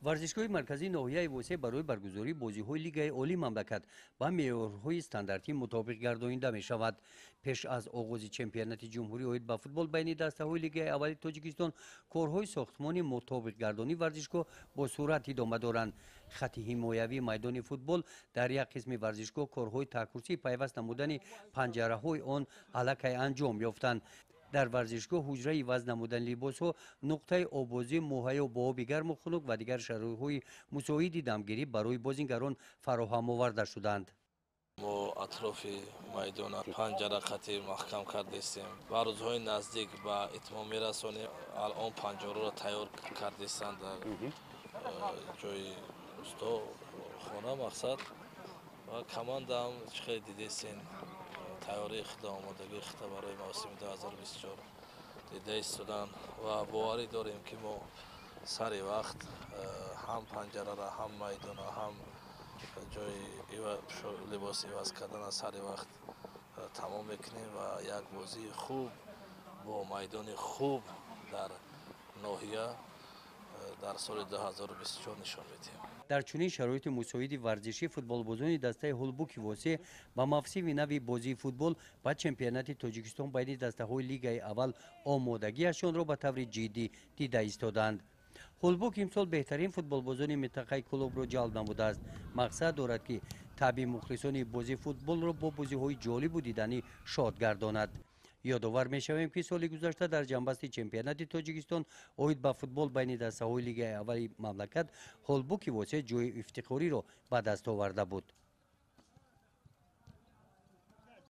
Варзишгоҳи марказии ноҳияи Восе барои баргузории бозиҳои Лигаи олии мамлакат ба меъёрҳои стандартӣ мутобиқ гардонида мешавад. Пеш аз оғози чемпионати ҷумҳурӣ оид ба футбол байни дастаҳои Лигаи аввали Тоҷикистон корҳои сохтмони мутобиқгардонии варзишгоҳ бо суръат идома доранд. Хати ҳимоявии майдони футбол дар як қисми варзишгоҳ корҳои таҳкурсии пайваст намудани панҷараҳои он аллакай анҷом ёфтанд. Дар варзишгоҳ ҳуҷраи иваз намудани либосҳо, нуқтаи оббозӣ муҳайё бо оби гарму хунук ва дигар шароитҳои мусоиди дамгирӣ барои бозингарон фароҳам оварда шуданд. Мо атрофи майдона панҷара қатӣ маҳкам кардестем ва рӯзҳои наздик ба итмом мерасонем. Алон панҷараро тайёр кардестанд дар ҷои усто хона мақсад ва командаам чӣ хеле дидестен, тайёрии худа, омодагии худа барои мавсими 2024 дида истодан ва боварӣ дорем, ки мо сари вақт ҳам панҷарара, ҳам майдона, ҳам ҷои либос иваз кардана сари вақт тамом мекунем ва як бозии хуб бо майдони хуб дар ноҳия дар соли 2024 нишон медиҳем. Дар чунин шароити мусоиди варзишӣ футболбозони дастаи Ҳулбуки Восе ба мавсими нави бозии футбол ба чемпионати Тоҷикистон байни дастаҳои Лигаи аввал омодагиашонро ба таври ҷиддӣ дида истоданд. Ҳулбук имсол беҳтарин футболбозони минтақаи Кӯлобро ҷалб намудааст. Мақсад дорад, ки таъби мухлисони бозии футболро бо бозиҳои ҷолибу диданӣ шод гардонад. Ёдовар мешавем, ки соли гузашта дар ҷамъбасти чемпионати Тоҷикистон оид ба футбол байни дастаҳои Лигаи аввали мамлакат Ҳолбуки Восе ҷои ифтихориро ба даст оварда буд.